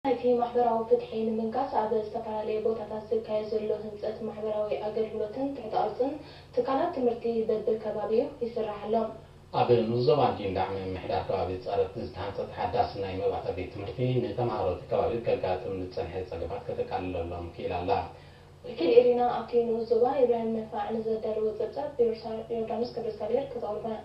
ናይቲ ማሕበራዊ ፍትሒ ንምንካስ ኣብ ዝተፈላለየ ቦታታት ዝካየድ ዘሎ ህንፀት ማሕበራዊ ኣገልግሎትን ትሕተ ቅርፅን ትካላት ትምህርቲ በብከባቢኡ ይስራሕ ኣሎ። ኣብ ንኡስ ዞባ ጊንዳዕ ምምሕዳር ከባቢ ጸረፍቲ ዝተሃንጸት ሓዳስ ናይ መባእታ ቤት ትምህርቲ ንተምሃሮ እቲ ከባቢ ከጋጥም ዝጸንሐ ጸገማት ከተቃልለሎም ክኢላ ኣላ። ወኪል ኤሪና ኣብቲ ንኡስ ዞባ ኢብራሂም ነፋዕ ንዘዳለዎ ጸብጻብ ዮርሳ-፣ ዮርዳኖስ ገብረእግዚኣብሔር ከተቕርበና።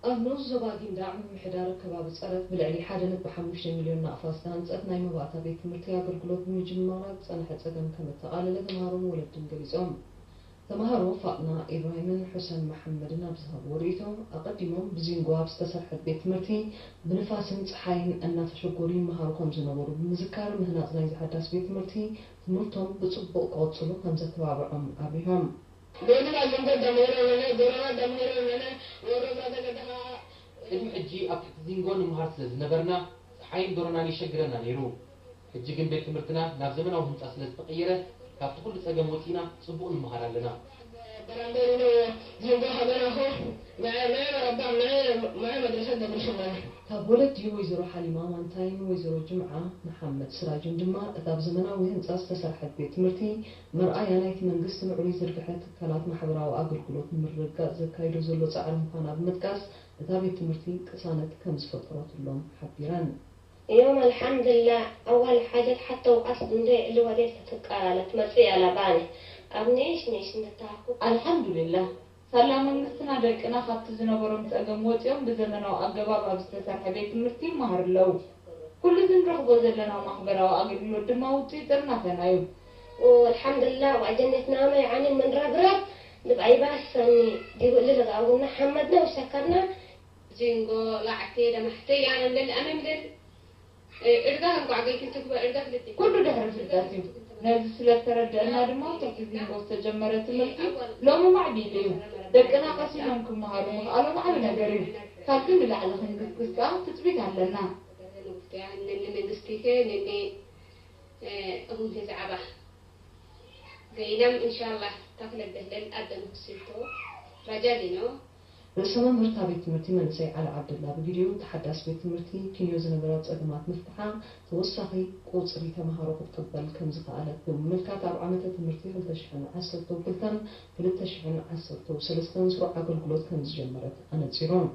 ኣብ ንኡስ ዞባ ጊንዳዕ ምምሕዳር ከባቢ ጸረፍ ብልዕሊ ሓደ ነጥቢ ሓሙሽተ ሚልዮን ናቕፋ ዝተሃንጸት ናይ መባእታ ቤት ትምህርቲ ኣገልግሎት ብምጅማራ ዝጸንሐ ጸገም ከም እተቓለለ ተምሃሮን ወለድን ገሊጾም። ተምሃሮ ፋጥና ኢብራሂምን ሑሰን መሓመድን ኣብ ዝሃብዎ ርእይቶ፣ ኣቐዲሞም ብዚንጎ ኣብ ዝተሰርሐት ቤት ትምህርቲ ብንፋስን ጸሓይን እናተሸጎሩ ይመሃሩ ከም ዝነበሩ ብምዝካር፣ ምህናጽ ናይዚ ሓዳስ ቤት ትምህርቲ ትምህርቶም ብጽቡቕ ክቕጽሉ ከም ዘተባብዖም ኣብሪሆም። ሌሊት ኣብ መንገድ ደመይሮ የለ፣ ጎረባ ደመይሮ የለ፣ ወረዳ ደገ ደሃ። ቅድሚ ሕጂ ኣብ ትሕቲ ዚንጎ ንምሃር ስለ ዝነበርና፣ ጸሓይን ዶሮናን የሸግረና ነይሩ። ሕጂ ግን ቤት ትምህርትና ናብ ዘመናዊ ህንጻ ስለ ዝተቐየረ፣ ካብቲ ኩሉ ጸገም ወጺእና ጽቡቕ ንምሃር ኣለና። በራንበሪኖ ዚንጎ ሃገራሆ፣ መዐ፣ መዐ መረባ፣ መዐ፣ መዐ መድረሰ ደብርሽና። ካብ ወለዲ ወይዘሮ ሓሊማ ማንታይን ወይዘሮ ጅምዓ መሓመድ ስራጅን ድማ፣ እታ ብዘመናዊ ህንጻ ዝተሰርሐት ቤት ትምህርቲ መርኣያ ናይቲ መንግስቲ ምዕሩይ ዝርግሐ ትካላት ማሕበራዊ ኣገልግሎት ንምርግጋጽ ዘካይዶ ዘሎ ጻዕሪ ምዃና ብምጥቃስ፣ እታ ቤት ትምህርቲ ቅሳነት ከም ዝፈጠረትሎም ሓቢረን። يوم الحمد لله، أول حاجة حتى وقصد ندي اللي وديت تتقالت متسي على باني. أبنيش نيش نتاكو. ኣልሓምዱሊላህ፣ ሳላ መንግስትና ደቅና ካብቲ ዝነበሮም ጸገም ወጺኦም ብዘመናዊ ኣገባብ ኣብ ዝተሰርሐ ቤት ትምህርቲ ይመሃሩ ኣለዉ። ኩሉ እዚ ንረኽቦ ዘለና ማሕበራዊ ኣገልግሎት ድማ ውጽኢት ጥርናፈና እዩ። والحمد لله وأجنتنا ما يعني من رب رب نبقى يباسني دي بقول لك أبونا حمدنا وشكرنا. ዚንጎ ላዕቲ ደማሕቲ ያነምልል ኣነምልል። እ፣ እርጋ እንኳዕ ገይክን ትግበ እርጋ ክልቲ። ኩሉ ድሕሪ ፍልጠት እዩ። ነዚ ስለ እተረድአና ድማ ኣብ ትሕቲ ዚንጎ ዝተጀመረ ትምህርቲ ሎሚ ማዕቢሉ እዩ። ደቅና ቀሲኖም ክመሃሩ ምኽኣሎም ዓቢ ነገር እዩ። ካብዚ ንላዕሊ ክንግስግስ ከኣ ትጽቢት ኣለና። ንመንግስቲ ከ ንኒ፣ እ፣ እኹም ህዝዓባ ገይናም እንሻላህ ታክለ ደህለን ኣደን ክስልቶ ረጃ ዲኖ። ርእሰ መምህር እታ ቤት ትምህርቲ መንእሰይ ዓሊ ዓብደላ ብቪድዮ፣ እቲ ሓዳስ ቤት ትምህርቲ ክንዮ ዝነበራ ጸገማት ምፍትሓ፣ ተወሳኺ ቁጽሪ ተምሃሮ ክትቅበል ከም ዝኸኣለት ብምምልካት፣ ኣብ ዓመተ ትምህርቲ ክልተ ሽሕን ዓሰርተው ክልተን ክልተ ሽሕን ዓሰርተው ሰለስተን ስሩዕ ኣገልግሎት ከም ዝጀመረት ኣነጺሮም።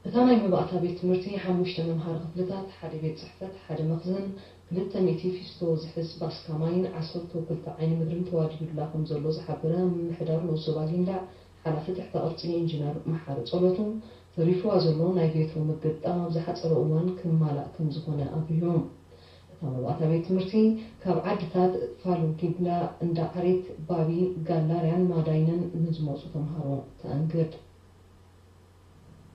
እታ ናይ መባእታ ቤት ትምህርቲ ሓሙሽተ መምሃሪ ክፍልታት፣ ሓደ ቤት ጽሕፈት፣ ሓደ መኽዘን፣ ክልተ ሚእቲ ፊስቶ ዝሕዝ ባስካ ማይን ዓሰርተው ክልተ ዓይኒ ምድርን ተዋዲዱላ ከም ዘሎ ዝሓበረ ምምሕዳር ንኡስ ዞባ ጊንዳዕ ሓላፊ ትሕተ ቅርጺ ኢንጂነር መሓሪ ጸሎቱ፣ ተሪፍዋ ዘሎ ናይ ቤትሮ ምግጣም ኣብ ዝሓጸረ እዋን ክማላእ ከም ዝኾነ ኣብሪሁ። እታ መባእታ ቤት ትምህርቲ ካብ ዓድታት ፋሉጊብላ፣ እንዳ ዓሬት፣ ባቢ፣ ጋላርያን ማዳይንን ንዝመጹ ተምሃሮ ተኣንግድ።